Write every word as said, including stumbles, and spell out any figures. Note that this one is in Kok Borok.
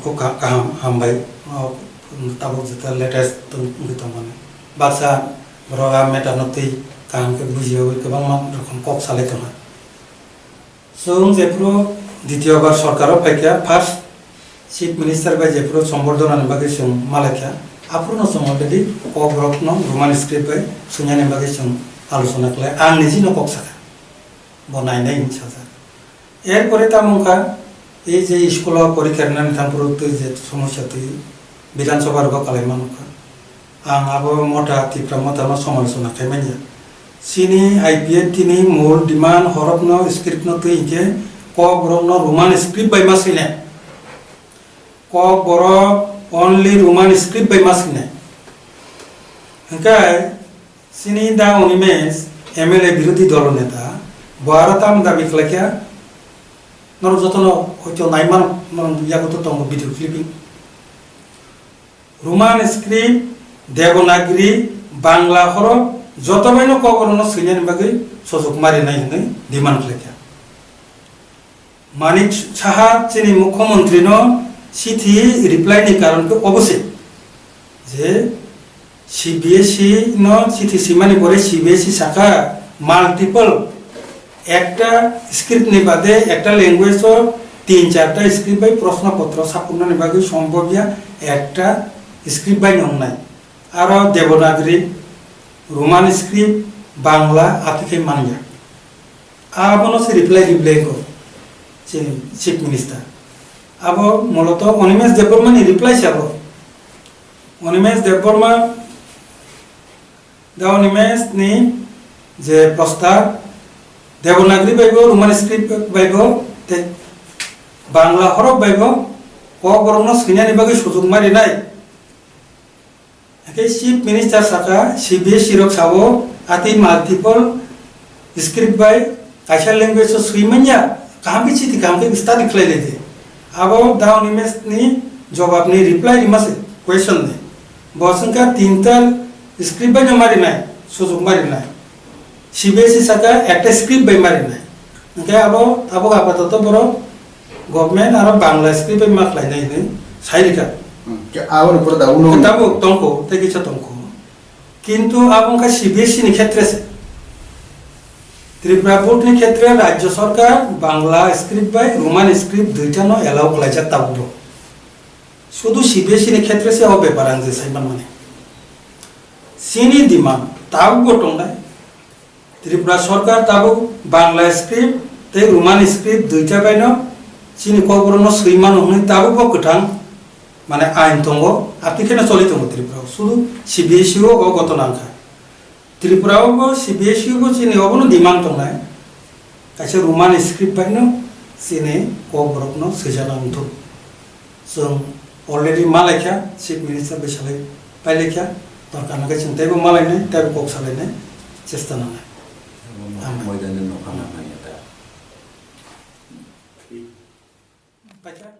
Kok ka-, kaham, hambai, o, tabuk jeta latest tong-, wngwi tongmani. Baksa borok a matter no twi kaham khe bujiyawi kwbangma rokom kok salai tongkha. Chwng jephuru ditiyo bar sorkaro phaikha, first Chief Minister bai jephuru sombordonani bagwi chwng malaikha, aphuru no chwng already Kokborok no Roman script bai swinani bagwi chwng alochona khlai, ang niji no kok sakha, bo nainai hinwi sajak. Erpore tamo wngkha, ei je school o porikha rinani thampuru twi je somosya twi Bidhan Sabha rogo kalaima nukha. Ang abo motha Tipra motha no somalochona khai manya. Chini I P F T ni mol demand horop no script no twi hinkhe Kokborok no Roman script bai ma swinai. Kokborok only Roman script bai ma swinai. Hinkhe chini da Animesh M L A birodhi dolo neta, bo aro tamo dabi khlaikha, norok jotono hoito naimano, norok yago to tongo video clipping. Roman script, Devanagari, Bangla horok joto baino Kokborok no swinani bagwi sojok marinai hinwi demand khlaikha. Manik Saha chini Mukhyamantri no chithi reply ni karon khe obo se je C B S E no chithi simani pore C B S E saka multiple ekta script ni bade ekta language o tin charta script bai proshno potro sapurna ni bagwi sombobya ekta script bai no wngnai. Aro Devanagari, Roman script, Bangla, atwi khe manya. Abono se reply, reply ko chini Chief Minister. Abo moloto Animesh Debbarma ni reply se abo. Animesh Debbarma, da Animesh ni je prostab, Devanagari bai bo, Roman script bai bo, te Bangla horok bai bo, Kokborok no swinani bagwi sojok marinai. Hake Chief Minister saka, C B S E rok sao, ati multiple script bai kaisa language o swi manya, kaham khe chiti kaham khe study khlai lai di. Abo da Animesh ni jawab ni reply rima se question ni. Bo swngkha tinta script bai no marinai, sojok marinai. C B S E saka ekta script bai marinai. Hingke abo tabuk apatoto borok government aro Bangla script bai ma khlainai hinwi sai rikha. Hmm, ke abo ni pore da ulo. Tabuk tongkho, tei kisa tongkho. Kintu abo wngkha C B S E ni khetre se. Tripura board ni khetre rajya sarkar Bangla script bai Roman script duita no allow khlaijak tabuk bo. Sudu C B S E ni khetre se o bepar ang je sai manmani. Chini demand tabuk bo tongnai. Tripura sarkar tabuk Bangla script tei Roman script duita baino chini kokborokno swi mano hwnwi tabuk bo kwthang, mane, ain tongo, atwi kheno choli tongo Tripura o. Sudu C B S E o o gotona wngkha. Tripura o bo C B S E o bo chini obono demand tongnai. Kaisa Roman script baino chini kokborokno swijak wngthok. Chwng already malaikha, Chief Minister bai salai pailaikha, dorkar hwnkhe chwng teibo malainai, teibo kok salainai chesta nangnai. Hambai. Moidani nokha nangnai ya ta. Paikha.